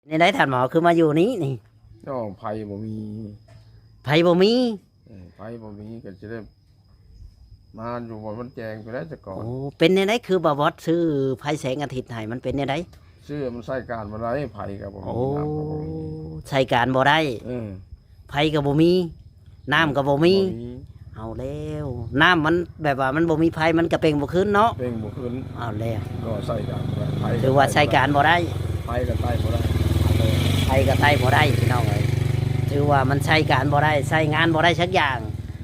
ແນວໃດທ່ານໝໍ ຄືມາຢູ່ນີ້ນີ້? ເນາະ ໄຟບໍ່ມີ ໄຟບໍ່ມີ. ເອີ ໄຟບໍ່ມີກໍຊິໄດ້ມາຢູ່ບ່ອນມັນແຈ້ງໄປແລ້ວແຕ່ກ່ອນ. ໂອ້ ເປັນແນວໃດ ຄືບ່າວບອດຊື້ໄຟແສງອາທິດໃຫ້ ມັນເປັນແນວໃດ? ຊື້ມັນໃຊ້ການບໍ່ໄດ້ ໄຟກໍບໍ່ມີ ໂອ້ ນ້ຳກໍບໍ່ມີ ໃຊ້ການບໍ່ໄດ້. ເອີ ໄຟກໍບໍ່ມີ ນ້ຳກໍບໍ່ມີ ບໍ່ມີ. ເອົາແລ້ວ ນ້ຳມັນແບບວ່າມັນບໍ່ມີໄຟ ມັນກໍເປັ່ງບໍ່ຂຶ້ນເນາະ ເປັ່ງບໍ່ຂຶ້ນ. ເອົາແລ້ວ ກໍໃຊ້ການບໍ່ໄດ້ ໄຟກໍ ຖືວ່າໃຊ້ການບໍ່ໄດ້ ໄຟກໍໃຊ້ບໍ່ໄດ້ ເອົາແລ້ວ ໄຟກໍໃຊ້ບໍ່ໄດ້ພີ່ນ້ອງເອີຍ. ຖືວ່າມັນໃຊ້ການບໍ່ໄດ້ ໃຊ້ງານບໍ່ໄດ້ສັກຢ່າງ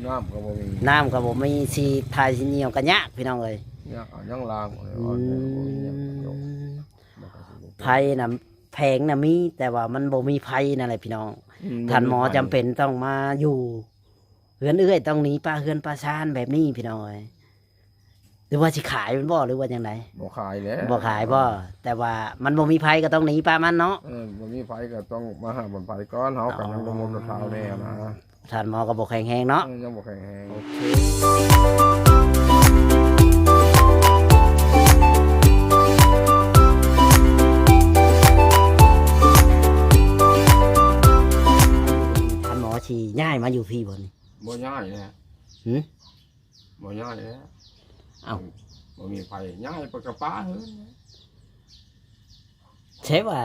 ນ້ຳກໍບໍ່ມີ ນ້ຳກໍບໍ່ມີ ຊິຖ່າຍຊິໜ່ຽວກໍຍາກພີ່ນ້ອງເອີຍ ຍາກ ເອົາຫຍັງລ້າງ ອືມ ບໍ່ມີຫຍັງ ໄຟນະ ແຜງນະມີ ແຕ່ວ່າມັນບໍ່ມີໄຟນັ້ນແຫຼະພີ່ນ້ອງ. ອືມ ທ່ານໝໍ ບໍ່ມີໄຟ ຈຳເປັນຕ້ອງມາຢູ່ເຮືອນເອື້ອຍ ຕ້ອງໜີປະເຮືອນປະຊານແບບນີ້ພີ່ນ້ອງເອີຍ. ຫຼືວ່າຊິຂາຍແມ່ນບໍ່ ຫຼືວ່າຈັ່ງໃດ? ບໍ່ຂາຍແຫຼະ ບໍ່ຂາຍບໍ່? ເອີ ແຕ່ວ່າມັນບໍ່ມີໄຟກໍຕ້ອງໜີປະມັນເນາະ. ເອີ ບໍ່ມີໄຟກໍຕ້ອງມາຫາບ່ອນໄຟກ່ອນ ເຮົາກໍຍັງ ອໍ ບໍ່ໝົດເທົ່າແນ່ນະ. ທ່ານໝໍກໍບໍ່ແຂງແຮງເນາະ ເອີ ຍັງບໍ່ແຂງແຮງ. ໂອເຄ ທ່ານໝໍຊິຍ້າຍມາຢູ່ພີ້ບໍ່ນີ້? ບໍ່ຍ້າຍແຫຼະ. ຫື? ບໍ່ຍ້າຍແຫຼະ. ເອົ້າ ບໍ່ມີໃຜຍ້າຍໄປກັບປ້າເຮີ້ນ. ໃຊ່ວ່າ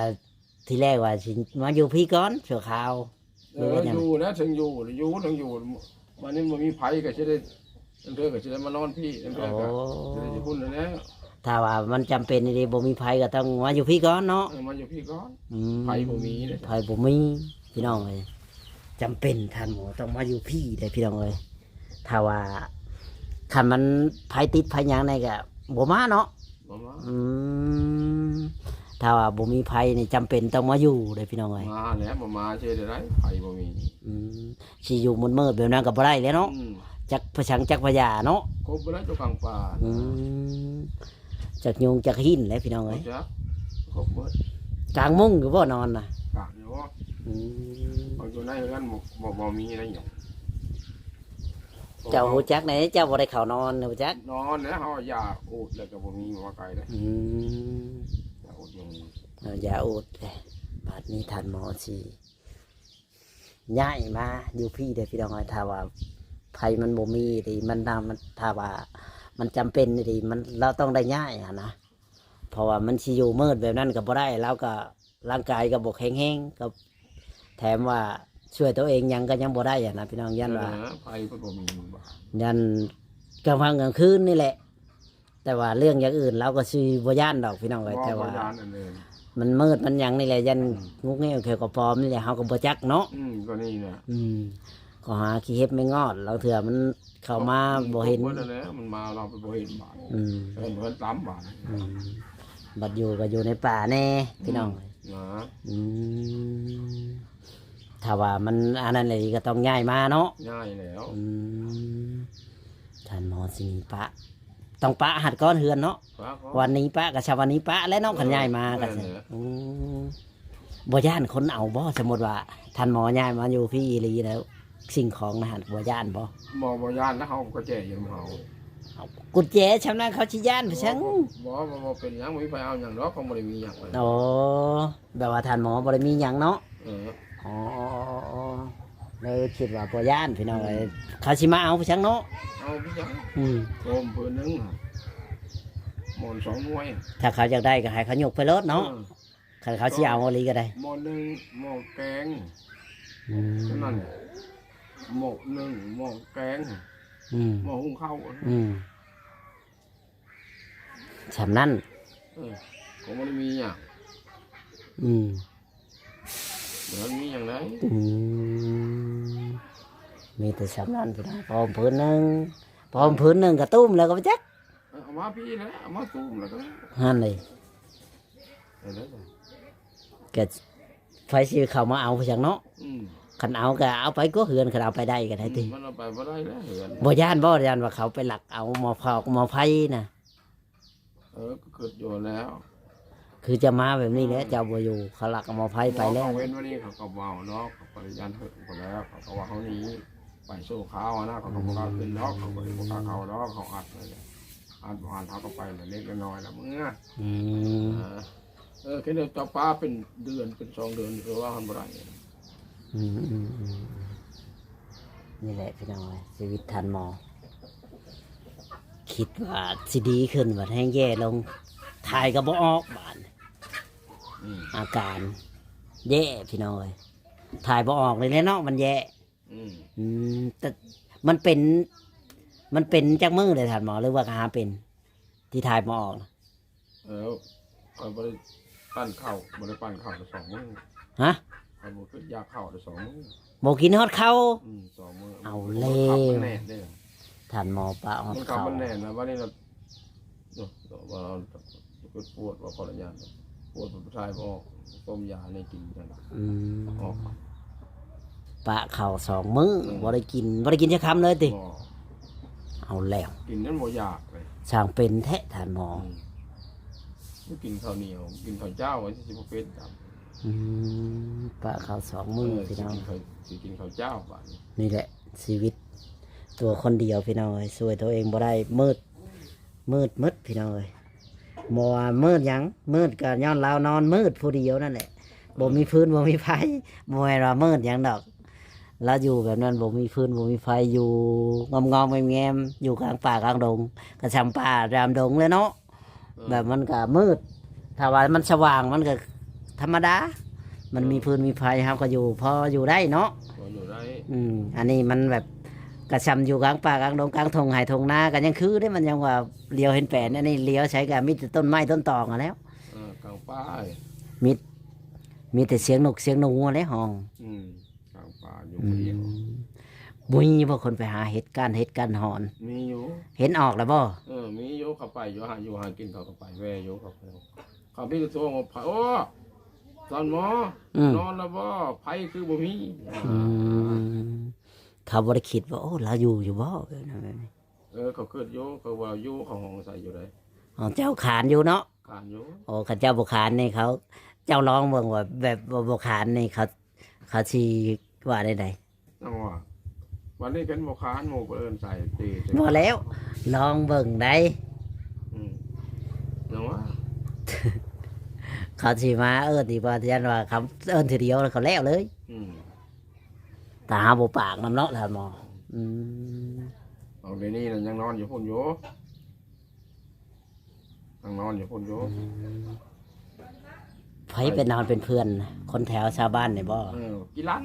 ທີແລກວ່າຊິມາຢູ່ພີ້ກ່ອນຊົ່ວຄາວ ເອີ ຫຼືວ່າຈັ່ງໃດ? ຢູ່ແລ້ວ ເຖິງຢູ່ ຢູ່ເຖິງຢູ່ ບາດນີ້ບໍ່ມີໃຜກໍຊິໄດ້ ລາງເທື່ອກໍຊິໄດ້ມານອນພີ້ ລາງເທື່ອກໍ ໂອ້ ຊິໄດ້ຢູ່ພຸ້ນແລ້ວ. ຖ້າວ່າມັນຈຳເປັນອີ່ຫຼີ ບໍ່ມີໃຜກໍຕ້ອງມາຢູ່ພີ້ກ່ອນເນາະ. ເອີ ມາຢູ່ພີ້ກ່ອນ. ອືມ ໃຜບໍ່ມີເດ້ ໃຜບໍ່ມີ ພີ່ນ້ອງເອີຍ. ຈຳເປັນທ່ານໝໍຕ້ອງມາຢູ່ພີ້ເດ້ ພີ່ນ້ອງເອີຍ. ຖ້າວ່າ ຄັນມັນໄຟຕິດໄຟຫຍັງນີ້ກໍບໍ່ມາເນາະ. ບໍ່ມາ. ອືມ ຖ້າວ່າບໍ່ມີໃຜນີ້ ຈຳເປັນຕ້ອງມາຢູ່ເດ້ ພີ່ນ້ອງເອີຍ. ມາແຫຼະ ບໍ່ມາຊິເຮັດໃດ ໄຟບໍ່ມີ. ອືມ ຊິຢູ່ມືດໆແບບນັ້ນກໍບໍ່ໄດ້ແຫຼະເນາະ. ອືມ ຈັກພະສັງຈັກພະຍາເນາະ ຄົບບໍ່ໄດ້ຕົວກາງປ່າ. ອືມ ຈັກຍຸງຈັກຫີນແຫຼະ ພີ່ນ້ອງເອີຍ. ຈັກ ຄົບເບິດ. ກາງມຸ້ງຢູ່ບໍ່ນອນນະ? ກາງຢູ່. ອືມ ເອົາຢູ່ໃນເຮືອນ ບໍ່ ບໍ່ ບໍ່ມີໄດ້ຫຍັງ. ເຈົ້າຮູ້ຈັກແດ່ ເຈົ້າບໍ່ໄດ້ເຂົ້ານອນ ຮູ້ຈັກ? ນອນແລ້ວ ເຮົາຢາອູດແລ້ວກໍບໍ່ມີວ່າໄກເດ້. ອືມ ຢາອູດຍັງມີ. ເອົາຢາອູດເດ້. ບາດນີ້ທ່ານໝໍຊິຍ້າຍມາຢູ່ພີ້ເດ້ ພີ່ນ້ອງເອີຍ. ຖ້າວ່າໄຟມັນບໍ່ມີດີ ມັນ ຖ້າວ່າມັນຈຳເປັນດີ ມັນ ລາວຕ້ອງໄດ້ຍ້າຍຫັ້ນນະ. ເພາະວ່າມັນຊິຢູ່ມືດແບບນັ້ນກໍບໍ່ໄດ້ ລາວກໍ ຮ່າງກາຍກໍບໍ່ແຂງແຮງ ກໍແຖມວ່າຊ່ວຍຕົວເອງຫຍັງກໍຍັງບໍ່ໄດ້ຫັ້ນນະ ພີ່ນ້ອງ. ຢ້ານວ່າ ເອີ ໄຟກໍບໍ່ມີ ຢ້ານກາງວັນກາງຄືນນີ້ແຫຼະ. ແຕ່ວ່າເລື່ອງຢ່າງອື່ນລາວກໍຊິບໍ່ຢ້ານດອກ ພີ່ນ້ອງເອີຍ. ບໍ່ ແຕ່ວ່າ ບໍ່ຢ້ານອັນອື່ນ ມັນມືດມັນຫຍັງນີ້ແຫຼະ ຢ້ານ ອືມ ງຸກແງວແຂວກະປອມນີ້ແຫຼະ ເຮົາກໍບໍ່ຈັກເນາະ. ອືມ ກໍນີ້ແຫຼະ. ອືມ ກໍຫາຂີ້ເຫັບແມງງອດ ລາງເທື່ອມັນ ເຂົ້າມາ ອືມ ບໍ່ເຫັນ ເພິ່ນບໍ່ເຫັນແລ້ວ ມັນມາລາວໄປບໍ່ເຫັນບາດ. ອືມ ເພິ່ນ ເພິ່ນຕາມບາດ. ອືມ ບັດຢູ່ກໍຢູ່ໃນປ່າແດ່ ອືມ ພີ່ນ້ອງ. ນະ ອືມ ຖ້າວ່າມັນອັນນັ້ນອີ່ຫຼີກໍຕ້ອງຍ້າຍມາເນາະ. ຍ້າຍແລ້ວ. ອືມ ທ່ານໝໍຊິໜີປະ ຕ້ອງປະຫັດກ່ອນເຮືອນເນາະ. ປະກ່ອນ ວັນນີ້ປະກໍຊະ ວັນນີ້ປະແລ້ວເນາະ. ເອີ ຄັນຍ້າຍມາກໍ ແມ່ນແຫຼະ. ອືມ ບໍ່ຢ້ານຄົນເອົາບໍ່? ສົມມຸດວ່າທ່ານໝໍຍ້າຍມາຢູ່ພີ້ອີ່ຫຼີແລ້ວ ສິ່ງຂອງນະ ບໍ່ຢ້ານບໍ່? ບໍ່ ບໍ່ຢ້ານນະ ເຮົາກໍແຈຢູ່ນຳເຮົາ. ເອົາ ກຸນແຈຊ່ຳນັ້ນເຂົາຊິຢ້ານໄປຊັ້ນ. ບໍ່ ບໍ່ ບໍ່ເປັນຫຍັງ ບໍ່ມີໃຜເອົາຫຍັງດອກ ເຂົາບໍ່ໄດ້ມີຫຍັງ. ອໍ ແບບວ່າທ່ານໝໍບໍ່ໄດ້ມີຫຍັງເນາະ. ເອີ ອໍ ເລີຍຄິດວ່າບໍ່ຢ້ານ ພີ່ນ້ອງເອີຍ. ອືມ ເຂົາຊິມາເອົາໄປຊັ້ນເນາະ. ເອົາໄປຈັ່ງ ອືມ ໂຮມພື້ນໜຶ່ງ ໝອນສອງໜ່ວຍ. ຖ້າເຂົາຢາກໄດ້ກໍໃຫ້ເຂົາຍົກໄປໂລດເນາະ. ເອີ ຄັນເຂົາຊິເອົາອີ່ຫຼີກໍໄດ້ ໝໍ້ໜຶ່ງ ໝໍ້ແກງ. ອືມ ນັ້ນ ໝໍ້ໜຶ່ງ ໝໍ້ແກງ. ອືມ ໝໍ້ຫຸງເຂົ້າ. ອືມ ຊ່ຳນັ້ນ. ເອີ ກໍບໍ່ໄດ້ມີຫຍັງ. ອືມ ບໍ່ໄດ້ມີຫຍັງໃດ. ອືມ ມີແຕ່ຊ່ຳນັ້ນ ພີ່ນ້ອງ. ຜ້າຫົ່ມຜືນໜຶ່ງ ຜ້າຫົ່ມຜືນໜຶ່ງກໍຕຸ້ມແລ້ວກໍບໍ່ຈັກ. ເອີ ເອົາມາພີ້ແຫຼະ ເອົາມາຕຸ້ມແລ້ວກໍ ຫັ້ນເລີຍ. ເອີ ກໍໃຜຊິເຂົ້າມາເອົາໄປຈັ່ງເນາະ. ອືມ ຄັນເອົາກໍເອົາໄປກວ່າເຮືອນ ຄັນເອົາໄປໄດ້ກໍໄດ້ຕິ. ອືມ ມັນເອົາໄປບໍ່ໄດ້ແລ້ວເຮືອນ. ບໍ່ຢ້ານບໍ່? ຢ້ານວ່າເຂົາໄປລັກເອົາໝໍ້ຟອກໝໍ້ໄຟນະ. ເອີ ກໍຄິດຢູ່ແລ້ວ ຄືຈະມາແບບນີ້ແຫຼະ. ອືມ ເຈົ້າບໍ່ຢູ່ ເຂົາລັກເອົາໝໍ້ໄຟໄປແລ້ວ. ເຂົາເຫັນວ່ານີ້ ເຂົາກໍເວົ້າເນາະ ເຂົາກໍຢ້ານເຖິງພຸ້ນແລ້ວ ເຂົາກໍວ່າເຮົາໜີໄປຊົ່ວຄາວນະ ເຂົາກໍບໍ່ກ້າຂຶ້ນດອກ. ອືມ ເຂົາກໍບໍ່ກ້າເຂົ້າດອກ ເຂົາອັດໄວ້ແລ້ວ ອັດບໍ່ອັດເຮົາກໍໄປລະເລັກລະນ້ອຍລະເມືອ. ອືມ ເອີ ເອີ ແຄ່ເດີນຈັບປາເປັນເດືອນເປັນສອງເດືອນ ເອີ ວ່າຫັ້ນບໍ່ໄດ້. ອືມໆໆ ນີ້ແຫຼະພີ່ນ້ອງເອີຍ ຊີວິດທ່ານໝໍ ຄິດວ່າຊິດີຂຶ້ນ ບັດແຮ່ງແຍ່ລົງ ຖ່າຍກໍບໍ່ອອກບາດນີ້. ອືມ ອາການແຍ່ພີ່ນ້ອງເອີຍ ຖ່າຍບໍ່ອອກເລີຍເນາະ ມັນແຍ່. ອືມ ອືມ ແຕ່ມັນເປັນ ມັນເປັນຈັກມື້ເລີຍທ່ານໝໍ ຫຼືວ່າຫາເປັນ ທີ່ຖ່າຍບໍ່ອອກ? ເອີ ຂ້ອຍບໍ່ໄດ້ປັ້ນເຂົ້າ ບໍ່ໄດ້ປັ້ນເຂົ້າໄດ້ສອງມື້. ຮະ? ຂ້ອຍບໍ່ຄິດຢາກເຂົ້າໄດ້ສອງມື້ ບໍ່ກິນຮອດເຂົ້າ. ອືມ ສອງມື້ ເອົາແລ້ວ ມັນແໜ້ນເດ້ ທ່ານໝໍປະຮອດເຂົ້າ ມັນແໜ້ນນະ ບັດນີ້ລະ ໂອ້ ວ່າເກີດປວດວ່າຂໍອະນຸຍາດ ປວດປະທາຍບໍ່ອອກ ຕົ້ມຢາໃຫ້ກິນຈັ່ງໃດ. ອືມ ອອກ ປະເຂົ້າສອງມື້ ອືມ ບໍ່ໄດ້ກິນ ບໍ່ໄດ້ກິນຈັກຄຳເລີຍຕິ? ບໍ່ ເອົາແລ້ວ ກິນຈົນບໍ່ຢາກເລີຍ ຊ່າງເປັນແທ້ທ່ານໝໍ. ອືມ ບໍ່ກິນເຂົ້າໜຽວ ກິນເຂົ້າເຈົ້າ ວ່າຊິບໍ່ເປັນ. ອືມ ປະເຂົ້າສອງມື້ ເອີ ພີ່ນ້ອງ ຊິກິນເຂົ້າ ຊິກິນເຂົ້າເຈົ້າບາດນີ້. ນີ້ແຫຼະຊີວິດຕົວຄົນດຽວພີ່ນ້ອງເອີຍ ຊ່ວຍຕົວເອງບໍ່ໄດ້ ມືດ ມືດໝົດພີ່ນ້ອງເອີຍ. ບໍ່ວ່າມືດຫຍັງ ມືດກໍຍ້ອນລາວນອນມືດຜູ້ດຽວນັ້ນແຫຼະ ບໍ່ມີຟືນ ອືມ ບໍ່ມີໄຟ ບໍ່ແມ່ນວ່າມືດຫຍັງດອກ. ລາວຢູ່ແບບນັ້ນ ບໍ່ມີຟືນ ບໍ່ມີໄຟ ຢູ່ງອມໆແງມໆ ຢູ່ກາງປ່າກາງດົງ ກໍຊ່ຳປ່າຕາມດົງແຫຼະເນາະ. ເອີ ແບບມັນກໍມືດ ຖ້າວ່າມັນສະຫວ່າງມັນກໍທຳມະດາ ມັນ ເອີ ມີຟືນມີໄຟ ເຮົາກໍຢູ່ ພໍຢູ່ໄດ້ເນາະ ພໍຢູ່ໄດ້. ອືມ ອັນນີ້ມັນແບບ ກໍຊ່ຳຢູ່ກາງປ່າກາງດົງ ກາງທົ່ງໄຮ່ທົ່ງນາ ກໍຍັງຄືເດ້ ມັນຍັງວ່າຫຼຽວເຫັນແປນ. ອັນນີ້ຫຼຽວໃສກໍມີແຕ່ຕົ້ນໄມ້ຕົ້ນຕອກຫັ້ນແຫຼ້ວ ເອີ ກາງປ່າ ມີ ມີແຕ່ສຽງນົກສຽງໜູຫັ້ນແຫຼະຮ້ອງ. ອືມ ກາງປ່າຢູ່ ອືມ ຜູ້ດຽວ. ບໍ່ມີບໍ່ຄົນໄປຫາເຫັດ ການເຫັດການຫອນ? ມີຢູ່ ເຫັນອອກແລ້ວບໍ່? ເອີ ມີຢູ່ ເຂົາໄປຢູ່ ຫາຢູ່ຫາກິນ ເຂົາກໍໄປແວ່ຢູ່ ເຂົາ ເຂົາມີແຕ່ໂທມາ ໂອ້ ທ່ານໝໍ ອືມ ນອນແລ້ວບໍ່? ໄຟຄືບໍ່ມີ. ອືມ ເຂົາບໍ່ໄດ້ຄິດວ່າ ໂອ້ ລາວຢູ່ຢູ່ບໍ່ ແບບນັ້ນແບບນີ້. ເອີ ເຂົາຄິດຢູ່ ເຂົາວ່າຢູ່ ເຂົາຫ້ອງໃສ່ຢູ່ໃດ. ອໍ ເຈົ້າຂານຢູ່ເນາະ? ຂານຢູ່. ໂອ້ ຄັນເຈົ້າບໍ່ຂານນີ້ ເຂົາ ເຈົ້າລອງເບິ່ງວ່າແບບວ່າບໍ່ຂານນີ້ ເຂົາ ເຂົາຊິວ່າແນວໃດ? ຈັ່ງວ່າ ບັດນີ້ຄັນບໍ່ຂານ ໝູ່ເພິ່ນເອີ້ນໃສ່ຕິ. ບໍ່ແລ້ວ ລອງເບິ່ງໃດ. ອືມ ຈັ່ງວ່າ ເຂົາຊິມາເອີ້ນອີກບໍ່? ຢ້ານວ່າເຂົາເອີ້ນເທື່ອດຽວແລ້ວ ເຂົາແລ້ວເລີຍ. ອືມ ຖ້າເຮົາບໍ່ປາກນຳເນາະ ທ່ານໝໍ. ອືມ ເອົາ ດຽວນີ້ນະຍັງນອນຢູ່ພຸ້ນຢູ່ ຍັງນອນຢູ່ພຸ້ນຢູ່. ອືມ ໃຜໄປນອນເປັນເພື່ອນ ຄົນແຖວຊາວບ້ານນີ້ບໍ່? ເອີ ກິລັນ.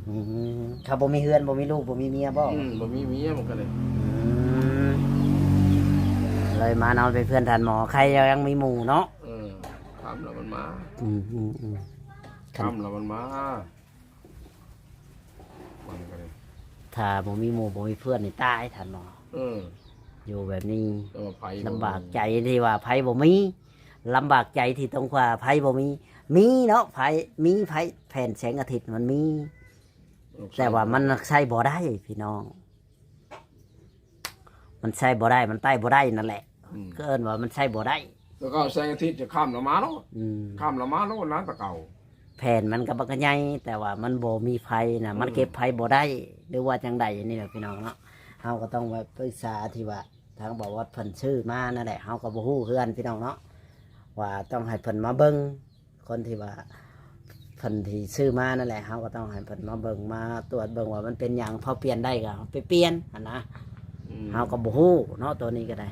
ອືມ ເຂົາບໍ່ມີເຮືອນ ບໍ່ມີລູກ ບໍ່ມີເມຍບໍ່? ອືມ ບໍ່ມີເມຍ ມັນກໍເລີຍ ອືມ ເລີຍມານອນເປັນເພື່ອນທ່ານໝໍ ໃຄຍັງມີໝູ່ເນາະ. ເອີ ຄ່ຳແລ້ວມັນມາ. ອືມໆໆ ຄ່ຳແລ້ວມັນມາ. ມັນກໍເລີຍ ຖ້າບໍ່ມີໝູ່ບໍ່ມີເພື່ອນນີ້ຕາຍທ່ານໝໍ. ເອີ ຢູ່ແບບນີ້ ແຕ່ວ່າໄຟບໍ່ມີ ລຳບາກໃຈທີ່ວ່າໄຟບໍ່ມີ ລຳບາກໃຈທີ່ຕ້ອງວ່າໄຟບໍ່ມີ. ມີເນາະ ໄຟ ມີໄຟ ແຜ່ນແສງອາທິດມັນມີ ແຕ່ວ່າມັນໃຊ້ບໍ່ໄດ້ພີ່ນ້ອງ. ມັນໃຊ້ບໍ່ໄດ້ ມັນໄຕ້ບໍ່ໄດ້ນັ້ນແຫຼະ. ອືມ ກໍເອີ້ນວ່າມັນໃຊ້ບໍ່ໄດ້. ແລ້ວກໍແສງອາທິດຈະຄ່ຳລະມາໂລດ. ອືມ ຄ່ຳລະມາໂລດນະ ແຕ່ເກົ່າ. ແຜ່ນມັນກໍບັກໃຫຍ່ ແຕ່ວ່າມັນບໍ່ມີໄຟນະ ອືມ ມັນເກັບໄຟບໍ່ໄດ້ ຫຼືວ່າຈັ່ງໃດນີ້ແຫຼະພີ່ນ້ອງເນາະ. ເຮົາກໍຕ້ອງແບບປຶກສາທີ່ວ່າທາງບ່າວວັດເພິ່ນຊື້ມານັ້ນແຫຼະ ເຮົາກໍບໍ່ຮູ້ຄືກັນພີ່ນ້ອງເນາະ ວ່າຕ້ອງໃຫ້ເພິ່ນມາເບິ່ງ. ຄົນທີ່ວ່າເພິ່ນທີ່ຊື້ມານັ້ນແຫຼະ ເຮົາກໍຕ້ອງໃຫ້ເພິ່ນມາເບິ່ງ ມາຕວດເບິ່ງວ່າມັນເປັນຫຍັງ ພໍປ່ຽນໄດ້ກໍເອົາໄປປ່ຽນຫັ້ນນະ. ອືມ ເຮົາກໍບໍ່ຮູ້ເນາະ ໂຕນີ້ກໍໄດ້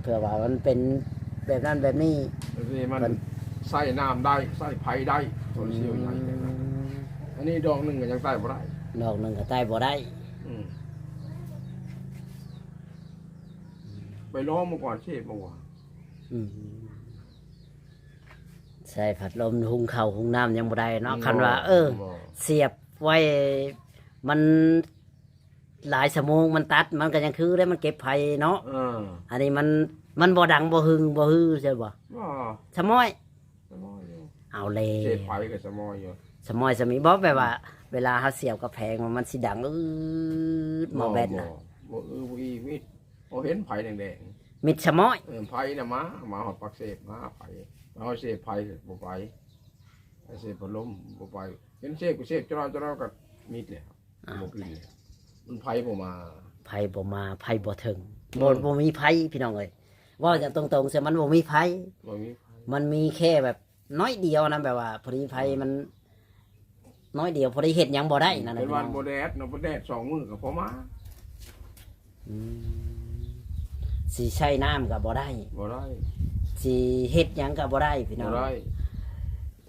ເພື່ອວ່າມັນເປັນແບບນັ້ນແບບນີ້ ແບບນີ້ມັນ ເພິ່ນໃຊ້ນ້ຳໄດ້ ໃຊ້ໄຟໄດ້ ໂຊລາເຊວໃຫຍ່ແບບນັ້ນ. ອືມ ອັນນີ້ດອກໜຶ່ງກໍຍັງໄຕ້ບໍ່ໄດ້ ດອກໜຶ່ງກໍໄຕ້ບໍ່ໄດ້. ອືມ ໄປລອງມາກ່ອນ ເຊບມາວ່າ. ອືມ ໃຊ້ພັດລົມຫຸງເຂົ້າຫຸງນ້ຳຍັງບໍ່ໄດ້ເນາະ. ອືມ ຄັນວ່າ ເອີ ບໍ່ ສຽບໄວ້ມັນຫຼາຍຊົ່ວໂມງ ມັນຕັດ ມັນກໍຍັງຄືໄດ້ ມັນເກັບໄຟເນາະ. ເອີ ອັນນີ້ມັນ ມັນບໍ່ດັງ ບໍ່ຫຶງ ບໍ່ຮື ໃຊ່ບໍ່? ບໍ່ ສະມ້ອຍ ສະມ້ອຍຢູ່. ເອົາແລ້ວ ເສບໄຟກໍສະມ້ອຍຢູ່. ສະມ້ອຍສະມີບໍ່? ແບບວ່າ ອືມ ເວລາເຮົາສຽບກະແພງ ມັນຊິດັງ ອືດ ໝໍ້ແບັດນະ. ບໍ່ ບໍ່ ບໍ່ອື ບໍ່ອີ ມີ ບໍ່ເຫັນໄຟແດງໆ ມິດສະມ້ອຍ. ເອີ ໄຟນະມາ ມາຮອດປາກເຊບ ມາໄຟ ມາຮອດເຊບໄຟບໍ່ໄປ ເຊບພັດລົມບໍ່ໄປ. ເຫັນເຊບກໍເຊບຈະລອຈະລອກໍມິດແລ້ວ. ອ່າ ບໍ່ກິນແລ້ວ ມັນໄຟບໍ່ມາ ໄຟບໍ່ມາ ໄຟບໍ່ເຖິງ. ເອີ ບໍ່ ບໍ່ມີໄຟພີ່ນ້ອງເອີຍ. ເວົ້າຢ່າງຕົງໆ ຊະ ມັນບໍ່ມີໄຟ ບໍ່ມີໄຟ. ມັນມີແຄ່ແບບນ້ອຍດຽວນະ ແບບວ່າພໍດີໄຟມັນນ້ອຍດຽວ ພໍດີເຮັດຫຍັງບໍ່ໄດ້ນັ້ນແຫຼະ ເປັນວັນບໍ່ແດດເນາະ ບໍ່ແດດສອງມື້ກໍພໍມາ. ອືມ ຊິໃຊ້ນ້ຳກໍບໍ່ໄດ້ ບໍ່ໄດ້ ຊິເຮັດຫຍັງກໍບໍ່ໄດ້ພີ່ນ້ອງ ບໍ່ໄດ້.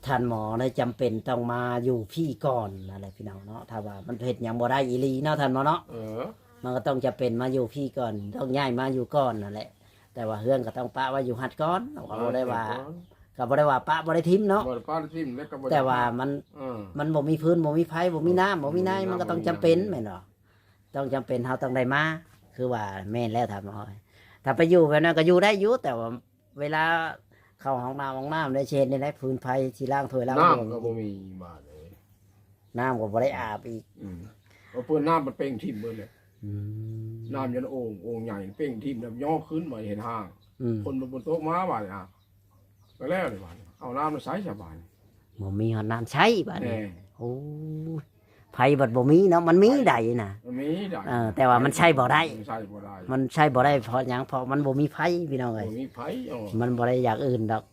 ທ່ານໝໍໄດ້ຈຳເປັນຕ້ອງມາຢູ່ພີ້ກ່ອນນັ້ນແຫຼະພີ່ນ້ອງເນາະ. ຖ້າວ່າມັນເຮັດຫຍັງບໍ່ໄດ້ອີ່ຫຼີເນາະທ່ານໝໍເນາະ ເອີ ມັນກໍຕ້ອງຈຳເປັນມາຢູ່ພີ້ກ່ອນ ຕ້ອງຍ້າຍມາຢູ່ກ່ອນນັ້ນແຫຼະ. ແຕ່ວ່າເຮືອນກໍຕ້ອງປະໄວ້ຢູ່ຫັ້ນກ່ອນ ເຮົາກໍບໍ່ໄດ້ວ່າ ກໍບໍ່ໄດ້ວ່າປະ ບໍ່ໄດ້ຖິ້ມເນາະ ບໍ່ໄດ້ປະໄດ້ຖິ້ມ ແຕ່ວ່າມັນ ເອີ ມັນບໍ່ມີຟືນ ບໍ່ມີໄຟ ບໍ່ມີນ້ຳ ບໍ່ມີໃນ ມັນກໍຕ້ອງຈຳເປັນແມ່ນບໍ່? ຕ້ອງຈຳເປັນ ເຮົາຕ້ອງໄດ້ມາ ຄືວ່າແມ່ນແລ້ວທ່ານໝໍ. ຖ້າໄປຢູ່ແບບນັ້ນກໍຢູ່ໄດ້ຢູ່ ແຕ່ວ່າເວລາເຂົ້າຫ້ອງນ້ຳຫ້ອງນ້ຳ ແລ້ວຊິເຮັດແນວໃດ? ຟືນໄຟ ຊິລ້າງຖ້ວຍລ້າງ ນ້ຳ ຖ້ວຍ ກໍບໍ່ມີບາດນີ້ ນ້ຳກໍບໍ່ໄດ້ອາບອີກ ອືມ ເອົາເປີດນ້ຳມັນເປັ່ງຖິ້ມເບິດເລີຍ ອືມ ນ້ຳຢູ່ໃນໂອ່ງ ໂອ່ງໃຫຍ່ເປັ່ງຖິ້ມແລ້ວຍໍຂຶ້ນມາເຫັນຮ່າງ ອືມ ຝົນມັນຕົກມາບາດນີ້ ກໍແລ້ວເດບາດນີ້ ເອົານ້ຳມາໃຊ້ຊະບາດນີ້ ບໍ່ມີຮອດນ້ຳໃຊ້ບາດນີ້ ແມ່ນ ໂອ້ຍ ໄຟບັດບໍ່ມີເນາະ ມັນມີໃດນະ ມັນມີໃດ ເອີ ແຕ່ວ່າມັນໃຊ້ບໍ່ໄດ້ ມັນໃຊ້ບໍ່ໄດ້ ມັນໃຊ້ບໍ່ໄດ້ເພາະຫຍັງ? ເພາະມັນບໍ່ມີໄຟພີ່ນ້ອງເອີຍ ບໍ່ມີໄຟ ມັນບໍ່ໄດ້ຢາກອື່ນດອກ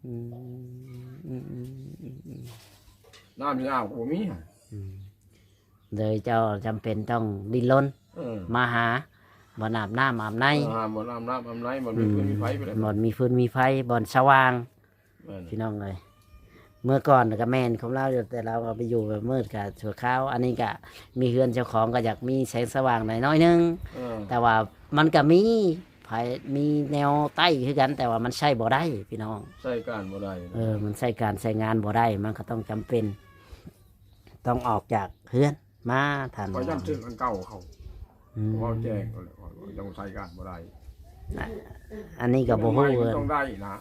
ອືມ ອືມ ອືມ ອືມ ອືມ ນ້ຳຊິອາບກໍບໍ່ມີ ອືມ ເລີຍເຈົ້າຈຳເປັນຕ້ອງດີ້ນລົນ ເອີ ມາຫາບ່ອນອາບນ້ຳອາບໃນ ເອີ ຫາບ່ອນອາບນ້ຳອາບໃນ ບ່ອນມີຟືນມີໄຟໄປແລ້ວ ບ່ອນມີຟືນມີໄຟ ບ່ອນສະຫວ່າງ ແມ່ນ ພີ່ນ້ອງເອີຍ ເມື່ອກ່ອນກໍແມ່ນຂອງລາວຢູ່ ແຕ່ລາວກໍໄປຢູ່ແບບມືດກໍຊົ່ວຄາວ ອັນນີ້ກໍມີເຮືອນເຈົ້າຂອງ ກໍຢາກມີແສງສະຫວ່າງໜ້ອຍໆໜຶ່ງ ເອີ ແຕ່ວ່າມັນກໍມີ ໄຟ ມີແນວໃຕ້ຄືກັນ ແຕ່ວ່າມັນໃຊ້ບໍ່ໄດ້ພີ່ນ້ອງ ໃຊ້ການບໍ່ໄດ້ ເອີ ມັນໃຊ້ການໃຊ້ງານບໍ່ໄດ້ ມັນກໍຕ້ອງຈຳເປັນ ຕ້ອງອອກຈາກເຮືອນມາ ທ່ານ ຂ້ອຍຢ້ານຖືກອັນເກົ່າເຂົາ ອືມ ເວົ້າແຈ້ງເຂົາແຫຼະ ຂ້ອຍຍັງໃຊ້ການບໍ່ໄດ້ ອັນນີ້ກໍບໍ່ຮູ້ຄືກັນ ຕ້ອງໄດ້ນະ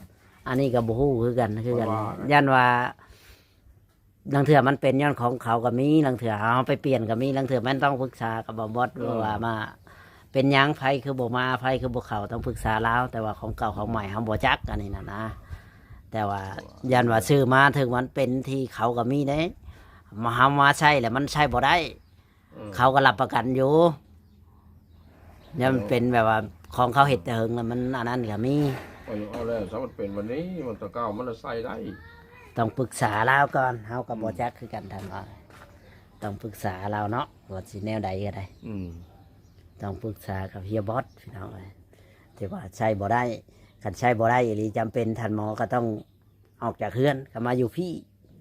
ອັນນີ້ກໍບໍ່ຮູ້ຄືກັນ ຄືກັນ ຢ້ານວ່າ ລາງເທື່ອມັນເປັນຍ້ອນຂອງເຂົາກໍມີ ລາງເທື່ອເຮົາໄປປ່ຽນກໍມີ ລາງເທື່ອແມ່ນຕ້ອງປຶກສາກັບບ່າວບອດ ເອີ ວ່າມາ ເປັນຫຍັງ ໃຜຄືບໍ່ມາ ໃຜຄືບໍ່ເຂົ້າ ຕ້ອງປຶກສາລາວ ແຕ່ວ່າຂອງເກົ່າຂອງໃໝ່ເຮົາບໍ່ຈັກ ອັນນີ້ນະນະ ແຕ່ວ່າຢ້ານວ່າຊື້ມາ ເຖິງມັນເປັນທີ່ເຂົາກໍມີເດ້ ມາ ເຮົາມາໃຊ້ແລ້ວມັນໃຊ້ບໍ່ໄດ້ ເອີ ເຂົາກໍຮັບປະກັນຢູ່ ແລ້ວມັນເປັນແບບວ່າຂອງເຂົາເຮັດແຕ່ເຫິງແລ້ວ ມັນອັນນັ້ນກໍມີ ເອົາແລ້ວ ຖ້າມັນເປັນບັດນີ້ ມັນແຕ່ເກົ່າມັນລະໃຊ້ໄດ້ ຕ້ອງປຶກສາລາວກ່ອນ ເຮົາກໍບໍ່ ອືມ ຈັກຄືກັນ ທ່ານວ່າ ຕ້ອງປຶກສາລາວເນາະ ວ່າຊິແນວໃດກໍໄດ້ ອືມ ຕ້ອງປຶກສາກັບເຮຍບອດ ພີ່ນ້ອງເອີຍ ແຕ່ວ່າໃຊ້ບໍ່ໄດ້ ຄັນໃຊ້ບໍ່ໄດ້ອີ່ຫຼີ ຈຳເປັນ ທ່ານໝໍກໍຕ້ອງອອກຈາກເຮືອນ ກໍມາຢູ່ພີ້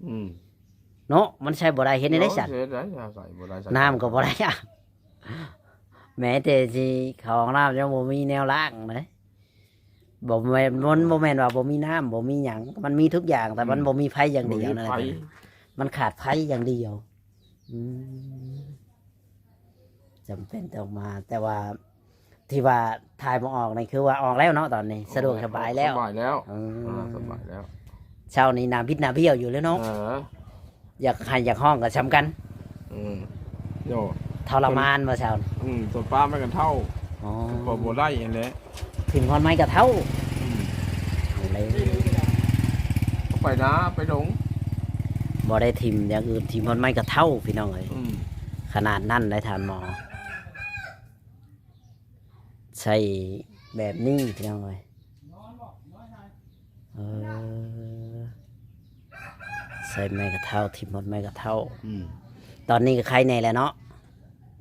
ອືມ ເນາະ ມັນໃຊ້ບໍ່ໄດ້ ເຮັດແນວໃດຊັ້ນ? ເນາະ ເຮັດໄດ້ ໃຊ້ບໍ່ໄດ້ ນ້ຳກໍບໍ່ໄດ້ອາບ ແມ້ແຕ່ຊິເຂົ້າຫ້ອງນ້ຳຍັງບໍ່ມີແນວລ້າງເດ້ ບໍ່ແມ່ນ ມັນບໍ່ແມ່ນວ່າບໍ່ມີນ້ຳ ບໍ່ມີຫຍັງ ມັນມີທຸກຢ່າງ ແຕ່ມັນ ອືມ ບໍ່ມີໄຟຢ່າງດຽວນັ້ນແຫຼະ ມັນຂາດໄຟຢ່າງດຽວ ອືມ ຈຳເປັນຕ້ອງມາ ແຕ່ວ່າທີ່ວ່າຖ່າຍບໍ່ອອກນີ້ ຄືວ່າອອກແລ້ວເນາະ ຕອນນີ້ສະດວກສະບາຍແລ້ວ ສະບາຍແລ້ວ ອືມ ອ່າ ສະບາຍແລ້ວ ເຊົ້ານີ້ໜ້າບິດໜ້າບ້ຽວຢູ່ເລີຍເນາະ ເອີ ຢາກໄຫ້ຢາກຮ້ອງກໍສ່ຳກັນ ອືມ ໂຍ ທໍລະມານບໍ່ເຊົ້ານີ້ ອືມ ຕົ້ນປາໄມ້ກະເທົ້າ ອໍ ກໍບໍ່ໄດ້ຫັ້ນແຫຼະ ຂຶ້ນຮອດໄມ້ກະເທົ້າ ອືມ ເອົາແລ້ວ ໄປນາໄປດົງ ບໍ່ໄດ້ຖິ້ມຢ່າງອື່ນ ຖິ້ມຮອດໄມ້ກະເທົ້າ ພີ່ນ້ອງເອີຍ ອືມ ຂະໜາດນັ້ນໄດ໋ທ່ານໝໍ ໃຊ້ແບບນີ້ ພີ່ນ້ອງເອີຍ ເອີ ໃຊ້ໄມ້ກະເທົ້າ ຖິ້ມຮອດໄມ້ກະເທົ້າ ອືມ ຕອນນີ້ກໍໄຄແດ່ແລ້ວເນາະ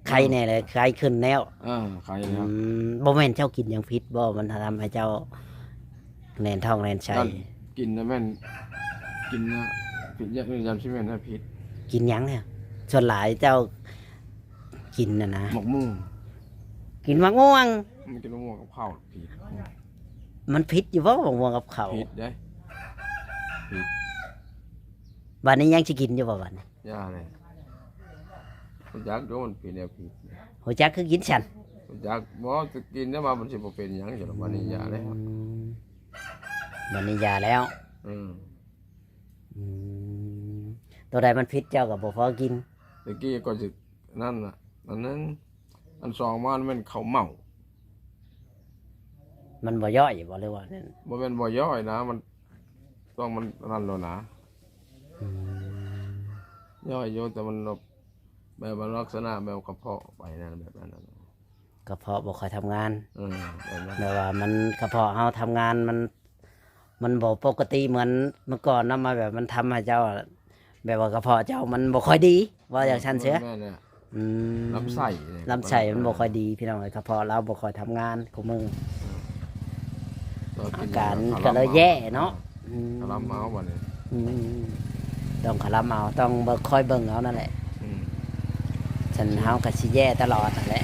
ໄຄແດ່ແລ້ວ ເອີ ໄຄຂຶ້ນແລ້ວ ເອີ ໄຄແລ້ວ ອືມ ບໍ່ແມ່ນເຈົ້າກິນຫຍັງຜິດບໍ່ ມັນທຳໃຫ້ເຈົ້າແໜ້ນທ້ອງແໜ້ນໄສ້? ກິນນະແມ່ນ ກິນນະ ຜິດຢ່າງອື່ນ ຢ້ານຊິແມ່ນນະຜິດ ກິນຫຍັງແລ້ວ ສ່ວນຫຼາຍເຈົ້າກິນນະນະ ໝາກມ່ວງ ກິນໝາກມ່ວງ ມັນກິນໝາກມ່ວງກັບເຂົ້າ ຜິດ ມັນຜິດຢູ່ບໍ່ ໝາກມ່ວງກັບເຂົ້າ? ຜິດເດ້ ຜິດ ບາດນີ້ຍັງຊິກິນຢູ່ບໍ່ບາດນີ້? ຢ່າເລີຍ ຮູ້ຈັກຢູ່ມັນເປັນແນວຜິດ ຮູ້ຈັກຄືກິນຊັ້ນ ຮູ້ຈັກບໍ່ ຈະກິນແຕ່ວ່າມັນຊິບໍ່ເປັນຫຍັງ ບາດນີ້ຢ່າເລີຍ ອືມ ບາດນີ້ຢ່າແລ້ວ ອືມ ອືມ ໂຕໃດມັນຜິດເຈົ້າກໍບໍ່ພໍກິນ ຕະກີ້ກໍຊິ ນັ້ນນະ ອັນໜຶ່ງ ອັນສອງມາແມ່ນເຂົ້າເມົາ ມັນບໍ່ຍ່ອຍບໍ່ ຫຼືວ່າແນວ ບໍ່ແມ່ນບໍ່ຍ່ອຍນະ ມັນຕ້ອງມັນອັນນັ້ນໂລດນະ ອືມ ຍ່ອຍຢູ່ ແຕ່ມັນແບບ ແບບວ່າລັກສະນະແບບກະເພາະໄປນັ້ນ ແບບນັ້ນນະ ກະເພາະບໍ່ຄ່ອຍທຳງານ ເອີ ແບບນັ້ນ ແບບວ່າມັນ ກະເພາະເຮົາທຳງານມັນ ມັນບໍ່ປົກກະຕິເໝືອນເມື່ອກ່ອນເນາະ ມາແບບມັນທຳໃຫ້ເຈົ້າ ແບບວ່າກະເພາະເຈົ້າມັນບໍ່ຄ່ອຍດີ ເວົ້າຈັ່ງຊັ້ນເສຍ. ແມ່ນແຫຼະ ອືມ ລຳໄສ້ ລຳໄສ້ມັນບໍ່ຄ່ອຍດີ ພີ່ນ້ອງເອີຍ ກະເພາະລາວບໍ່ຄ່ອຍທຳງານຄູ່ມື້ ອືມ ອາການກະເລີຍແຍ່ເນາະ. ອືມ ຄະລຳເອົາບັດນີ້ ອືມ ຕ້ອງຄະລຳເອົາ ຕ້ອງເບິ່ງ ຄອຍເບິ່ງເອົານັ້ນແຫຼະ. ອືມ ຊັ້ນເຮົາກະຊິແຍ່ຕະຫຼອດຫັ້ນແຫຼະ.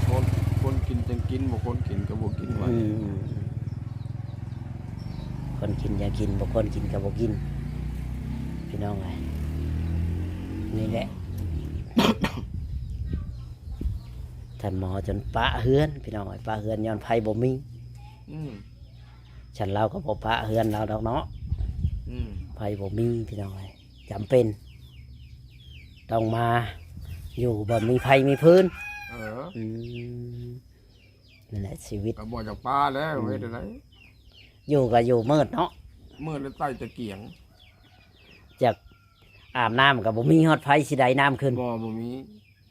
ຄົນ ຄົນກິນຈັ່ງກິນ ບໍ່ຄົນກິນກະບໍ່ກິນບັດ ອືມ ຄົນກິນຈັ່ງກິນ ບໍ່ຄົນກິນກະບໍ່ກິນ ພີ່ນ້ອງເອີຍ. ນີ້ແຫຼະ ທ່ານໝໍຈົນປະເຮືອນ ພີ່ນ້ອງເອີຍ ປະເຮືອນຍ້ອນໄຟບໍ່ມີ. ອືມ ຊັ້ນລາວກະບໍ່ປະເຮືອນລາວດອກເນາະ. ອືມ ໄຟບໍ່ມີ ພີ່ນ້ອງເອີຍ ຈຳເປັນຕ້ອງມາຢູ່ບ່ອນມີໄຟມີຟືນ. ເອີ ອືມ ນັ້ນແຫຼະຊີວິດ ກະບໍ່ຢາກປະແລ້ວ ອືມ ເຮັດຈັ່ງໃດ ຢູ່ກະຢູ່ມືດເນາະ ມືດແລ້ວໃຕ້ຕະກຽງ ຢາກອາບນ້ຳກະບໍ່ມີຮອດໄຟຊິໄດ້ນ້ຳຂຶ້ນ ບໍ່ ບໍ່ມີ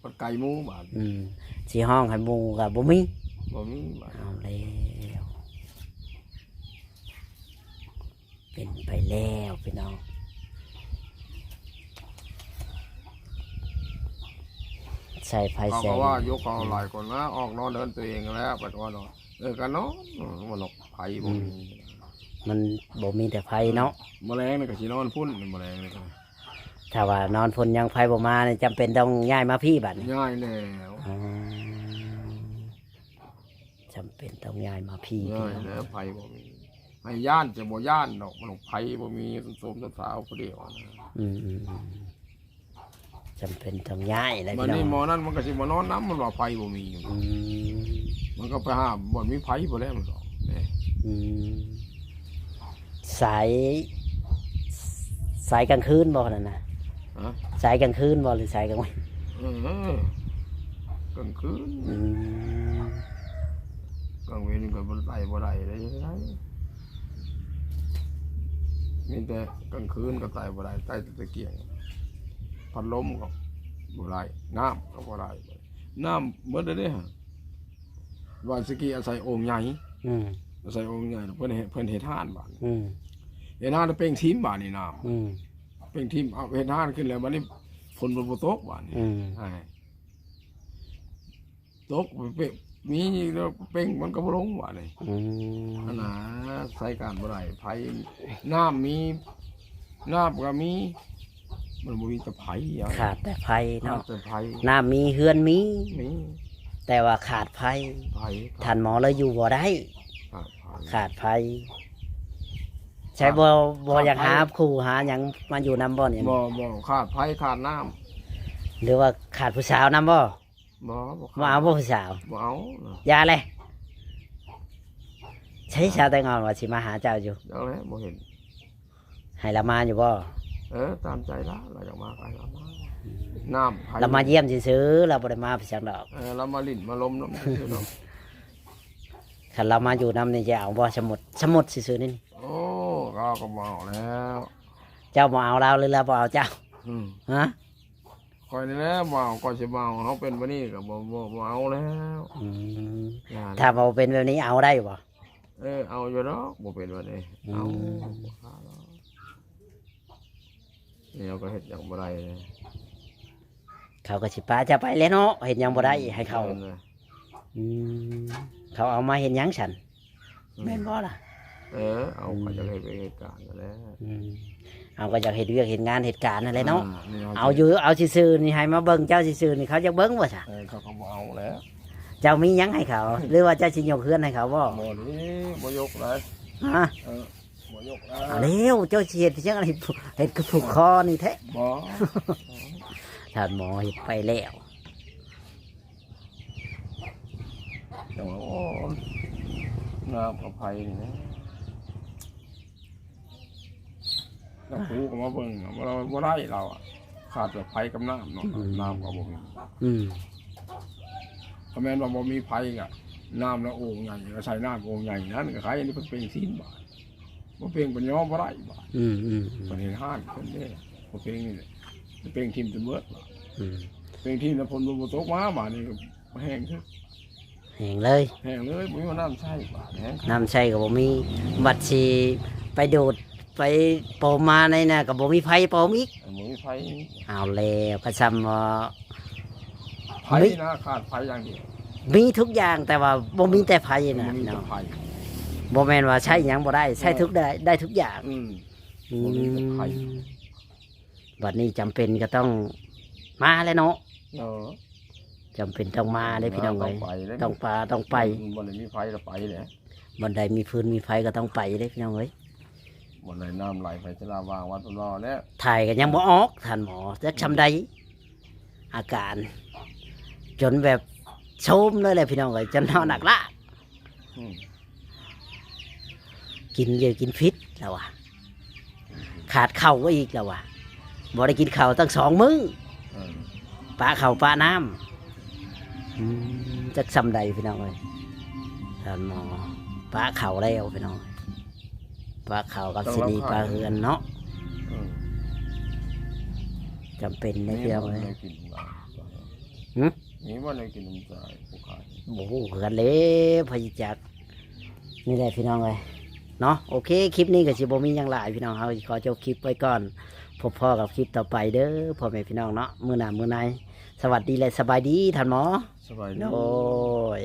ມັນໄກໝູ່ບາດ ອືມ ຊິຮ້ອງໃຫ້ໝູ່ກະບໍ່ມີ ບໍ່ມີບາດ ເອົາແລ້ວ ເປັນໄປແລ້ວພີ່ນ້ອງ ໃຊ້ໄຟ ເຂົາກະວ່າຢູ່ ເຂົາຫຼາຍຄົນນະ ອອກນອນເຮືອນໂຕເອງແລ້ວ ບັດວ່າເນາະ ເອີ ກະນອນ ເອີ ມັນນອກ ໄຟບໍ່ມີ ອືມ ມັນບໍ່ມີແຕ່ໄຟເນາະ ມື້ແລງນີ້ກະຊິນອນພຸ້ນ ມື້ແລງນີ້ກະ ຖ້າວ່ານອນພຸ້ນຍັງໄຟບໍ່ມານີ້ ຈຳເປັນຕ້ອງຍ້າຍມາພີ້ບາດນີ້ ຍ້າຍແລ້ວ ອໍ ຈຳເປັນຕ້ອງຍ້າຍມາພີ້ ຍ້າຍແລ້ວ ພີ່ນ້ອງ ໄຟບໍ່ມີ ໃຫ້ຢ້ານຈະບໍ່ຢ້ານດອກ ມັນໄຟບໍ່ມີ ໂຊມສາວຜູ້ດຽວນະ ອືມ ອືມ ອືມ ຈຳເປັນຕ້ອງຍ້າຍແລ້ວ ບັດນີ້ ພີ່ນ້ອງ ໝໍນັ້ນມັນກະຊິມານອນນຳ ມັນວ່າໄຟບໍ່ມີຢູ່ ອືມ ມັນກະໄປຫາບ່ອນມີໄຟພຸ້ນແຫຼະ ມັນດອກ ອືມ ສາຍ ສາຍກາງຄືນບໍ່ນັ້ນນະ? ຮະ? ສາຍກາງຄືນບໍ່ ຫຼືສາຍກາງວັນ? ເອີ ກາງຄືນ ອືມ ກາງເວັນກະໄປບໍ່ໄດ້ເລີຍ ມີແຕ່ກາງຄືນກະໄປບໍ່ໄດ້ ໄປແຕ່ຕະກຽງ ພັດລົມກະບໍ່ໄດ້ ນ້ຳກະບໍ່ໄດ້ ນ້ຳໝົດແລ້ວເດ້ ວ່າສະກີອາໄສໂອ່ງໃຫຍ່ ອືມ ອາໄສໂອ່ງໃຫຍ່ ເພິ່ນເຮັດ ເພິ່ນເຮັດຮ້ານບາດນີ້ ອືມ ເຮັດຮ້ານແລ້ວເປັ່ງຖິ້ມບາດນີ້ນ້ຳ ອືມ ເປັ່ງຖິ້ມ ເອົາເຮັດຮ້ານຂຶ້ນແລ້ວ ບາດນີ້ຝົນມັນບໍ່ຕົກບາດນີ້ ອືມ ຕົກເປັ່ງ ມີແລ້ວເປັ່ງມັນກະບໍ່ລົງບາດນີ້ ອືມ ຫັ້ນນະ ໃຊ້ການບໍ່ໄດ້ ໄຟ ນ້ຳມີ ນ້ຳກະມີ ມັນບໍ່ມີແຕ່ໄຟ ຂາດແຕ່ໄຟເນາະ ຂາດແຕ່ໄຟ ນ້ຳມີ ເຮືອນມີ ມີ ແຕ່ວ່າຂາດໄຟ ໄຟ ທ່ານໝໍເລີຍຢູ່ບໍ່ໄດ້ ຂາດໄຟ ຂາດໄຟ ໃຊ່ ຂາດ ບໍ່ ບໍ່ຢາກຫາ ຂາດໄຟ ຄູ່ຫາຫຍັງມາຢູ່ນຳບໍ່ນີ້? ບໍ່ ບໍ່ ຂາດໄຟ ຂາດນ້ຳ ຫຼືວ່າຂາດຜູ້ສາວນຳບໍ່? ບໍ່ ບໍ່ຂາດ ບໍ່ເອົາບໍ່ຜູ້ສາວ ບໍ່ເອົາ ຢ່າແຫຼະ ໃຊ້ສາວແຕ່ງອ່ອນວ່າຊິມາຫາເຈົ້າຢູ່ ຈັ່ງໃດບໍ່ເຫັນ ໃຫ້ລາວມາຢູ່ບໍ່? ເອີ ຕາມໃຈລາວ ລາວຢາກມາກະໃຫ້ລາວມາ ອືມ ນ້ຳ ລາວມາຢ້ຽມຊື່ໆ ລາວບໍ່ໄດ້ມາໄປຫຍັງດອກ ເອີ ລາວມາຫຼິ້ນມາລົມນຳຊື່ໆ ເນາະ ຄັນລາວມາຢູ່ນຳນີ້ຈະເອົາບໍ່? ສະໝຸດ ສະໝຸດຊື່ໆ ນີ້ ໂອ້ ລາວກະບໍ່ເອົາແລ້ວ ເຈົ້າບໍ່ເອົາລາວ ຫຼືລາວບໍ່ເອົາເຈົ້າ? ອືມ ຮະ? ຂ້ອຍນີ້ແຫຼະບໍ່ເອົາ ຂ້ອຍຊິບໍ່ເອົາ ເຮົາເປັນແບບນີ້ກະບໍ່ ບໍ່ ບໍ່ເອົາແລ້ວ ອືມ ຢ້ານ ຖ້າບໍ່ເປັນແບບນີ້ເອົາໄດ້ຢູ່ບໍ່? ເອີ ເອົາຢູ່ດອກ ບໍ່ເປັນແບບນີ້ ອືມ ເອົາ ບໍ່ຄ້າດອກ ແນວກະເຮັດຫຍັງບໍ່ໄດ້ ເຂົາກະຊິປະເຈົ້າໄປແຫຼະເນາະ ເຮັດຫຍັງບໍ່ໄດ້ ອືມ ໃຫ້ເຂົາ ແມ່ນແຫຼະ ອືມ ເຂົາເອົາມາເຮັດຫຍັງຊັ້ນ? ອືມ ແມ່ນບໍ່ລະ? ເອີ ເອົາ ອືມ ເຂົາຢາກເຮັດວຽກເຮັດການຫັ້ນແຫຼະ ອືມ ເອົາ ກະຢາກເຮັດວຽກເຮັດງານເຮັດການຫັ້ນແຫຼະເນາະ ເອີ ນີ້ເອົາຢູ່ ເອົາຊື່ໆນີ້ ໃຫ້ມາເບິ່ງເຈົ້າຊື່ໆນີ້ ເຂົາຢາກເບິ່ງບໍ່ຊະ? ເອີ ເຂົາກະບໍ່ເອົາແລ້ວ ເຈົ້າມີຫຍັງໃຫ້ເຂົາ ຫຼືວ່າເຈົ້າຊິຍົກເຮືອນໃຫ້ເຂົາບໍ່? ບໍ່ເດ້ ບໍ່ຍົກເລີຍ ຮະ? ເອີ ບໍ່ຍົກແລ້ວ ເອົາແລ້ວ ເຈົ້າຊິເຮັດຫຍັງ ເຮັດຄືຜູກຄໍນີ້ແທ້ ບໍ່ ທ່ານໝໍເຮັດໄປແລ້ວ ຈັ່ງວ່າ ໂອ້ ນ້ຳອະໄພນີ້ນະ ລາວຄູກະມາເບິ່ງ ລາວວ່າບໍ່ໄດ້ ລາວອະ ຂາດແຕ່ໄຟກັບນ້ຳເນາະ ອືມ ນ້ຳກະບໍ່ມີ ອືມ ກະແມ່ນວ່າບໍ່ມີໄຟກະ ນ້ຳລະໂອ່ງໃຫຍ່ ກະໃສ່ນ້ຳໂອ່ງໃຫຍ່ນັ້ນ ກະໄຄ ອັນນີ້ເພິ່ນເປັ່ງຖິ້ມບາດ ບໍ່ເປັ່ງເພິ່ນຍອມບໍ່ໄດ້ບາດ ອືມ ອືມ ອືມ ເພິ່ນເຮັດຮ້ານເພິ່ນເດ້ ບໍ່ເປັ່ງນີ້ແຫຼະ ເປັ່ງຖິ້ມຈົນເບິດບາດ ອືມ ເປັ່ງຖິ້ມແລ້ວຝົນບໍ່ຕົກມາບາດນີ້ກະແຫ້ງເຖິກ ແຫ້ງເລີຍ ແຫ້ງເລີຍ ບໍ່ມີນ້ຳໃຊ້ ບາດແຫ້ງ ນ້ຳໃຊ້ກໍບໍ່ມີ ບັດຊິໄປດູດໄປປອມມາໃນນັ້ນກໍບໍ່ມີໄຟປອມອີກ ບໍ່ມີໄຟ ເອົາແລ້ວ ກໍຊ່ຳວ່າ ໄຟ ມີ ນະ ຂາດໄຟຢ່າງດຽວ ມີທຸກຢ່າງ ແຕ່ວ່າບໍ່ມີແຕ່ໄຟນະ ບໍ່ມີແຕ່ ເນາະ ໄຟ ບໍ່ແມ່ນວ່າໃຊ້ຫຍັງບໍ່ໄດ້ ໃຊ້ ເອີ ທຸກ ໄດ້ ໄດ້ທຸກຢ່າງ ອືມ ອືມ ບໍ່ມີແຕ່ໄຟ ບັດນີ້ຈຳເປັນກໍຕ້ອງມາແຫຼະເນາະ ເອີ ຈຳເປັນຕ້ອງມາເດ້ພີ່ນ້ອງເອີຍ ຕ້ອງໄປເດ້ ຕ້ອງປາ ຕ້ອງໄປ ອືມ ບ່ອນໃດມີໄຟລະໄປແຫຼະ ບ່ອນໃດມີຟືນມີໄຟກໍຕ້ອງໄປເດ້ພີ່ນ້ອງເອີຍ ບ່ອນໃດນ້ຳໄຫຼໄຟສະຫຼາວາງວັດລອແຫຼະ ຖ່າຍກໍຍັງບໍ່ອອກທ່ານໝໍ ຈັກຊ່ຳໃດ ອາການ ຈົນແບບໂຊມເລີຍແຫຼະພີ່ນ້ອງເອີຍ ຈົນເຮົາ ອືມ ໜັກລະ ອືມ ກິນເຢຍກິນພິດລາວວ່າ ຂາດເຂົ້າອີກລາວວ່າ ບໍ່ໄດ້ກິນເຂົ້າຕັ້ງສອງມື້ ເອີ ປະເຂົ້າປະນ້ຳ ອືມ ຈັກຊ່ຳໃດພີ່ນ້ອງເອີຍ ທ່ານໝໍ ປະເຂົ້າແລ້ວພີ່ນ້ອງ ປະເຂົ້າກັບຊິໜີປະເຮືອນເນາະ ອືມ ຈຳເປັນເດ້ພີ່ນ້ອງເອີຍ ມີບໍ່ແນວກິນນຳຫຼາຍ ຫຶ? ມີບໍ່ແນວກິນນຳຈາຍຜູ້ຂາຍ ບໍ່ຮູ້ຄືກັນເລີຍ ໃຜຊິຈັກ ນີ້ແຫຼະພີ່ນ້ອງເອີຍເນາະ ໂອເຄ ຄລິບນີ້ກໍຊິບໍ່ມີຫຍັງຫຼາຍພີ່ນ້ອງ ເຮົາຂໍຈົບຄລິບໄວ້ກ່ອນ ພົບພໍ້ກັບຄລິບຕໍ່ໄປເດີພໍ່ແມ່ພີ່ນ້ອງເນາະ ມື້ໜ້າມື້ໃນ ສະຫວັດດີ ແລະ ສະບາຍດີທ່ານໝໍ ສະບາຍດີ ໂດຍ.